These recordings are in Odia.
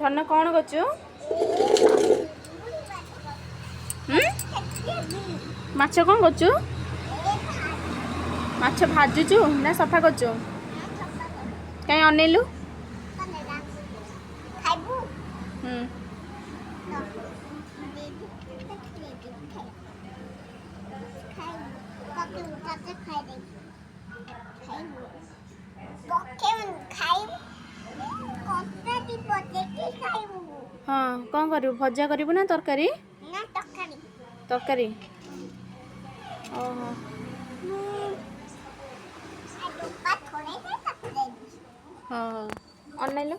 ଧନ, କ'ଣ କରୁଛୁ? ହୁଁ, ମାଛ କ'ଣ କରୁଛୁ? ମାଛ ଭାଜୁଛୁ ନା ସଫା କରୁଛୁ? କାହିଁ ଅନେଇଲୁ? ଖାଇବୁ? ହୁଁ। ଖାଇବୁ? ତତେ ଖାଇଦେବି, ଖାଇବୁ? ପକେଇବୁନି, ଖାଇବୁ। କଣ୍ଟା ଥିବ, ଦେଖି ଖାଇବୁ। ହଁ, କ'ଣ କରିବୁ? ଭଜା କରିବୁ ନା ତରକାରୀ? ନା, ତରକାରୀ। ତରକାରୀ, ଓହୋ। ଡୋପା ଛଡ଼େଇକି ତାକୁ ଦେବି। ହଁ, ଅନେଇଲୁ।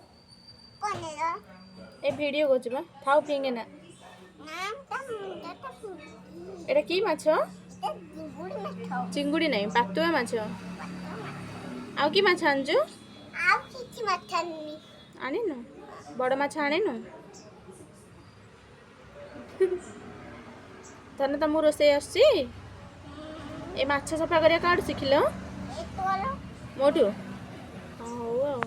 କଣ? ଏ ଭିଡ଼ିଓ କରୁଛୁ ବା, ଥାଉ, ଫିଙ୍ଗେ ନା। ନା, ତା ମୁଣ୍ଡଟା। ଏଇଟା କି ମାଛ? ଚିଙ୍ଗୁଡ଼ି ମାଛ। ଚିଙ୍ଗୁଡ଼ି ନାହିଁ, ପାତୁଆ ମାଛ। ଆଉ କି ମାଛ ଆଣିଛୁ? ଆଉ କିଛି ମାଛ ଆଣିନି। ଆଣିନୁ? ବଡ଼ ମାଛ ଆଣିନୁ? ଧନ, ତମକୁ ରୋଷେଇ ଆସୁଛି? ଏ ମାଛ ସଫା କରିବା କାହାଠୁ ଶିଖିଲ? ଏ ତୋର। ମୋଠୁ? ହଉ ଆଉ,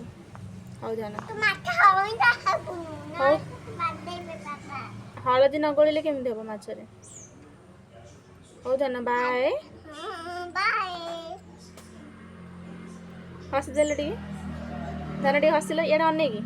ହଉ ଧନ। ତୁ ମାଛ ହଳଦୀ ଖାଇବୁନୁ? ହଉ। ବାଦେଇବେ ବାବା। ହଳଦୀ ନ ଗୋଳିଲେ କେମିତି ହବ ମାଛରେ? ହଉ ଧନ, ବାଏ। ବାଏ। ହସିଦେଲେ ଟିକେ ଧନ, ଟିକେ ହସିଲ ଇଆଡ଼େ ଅନେଇକି।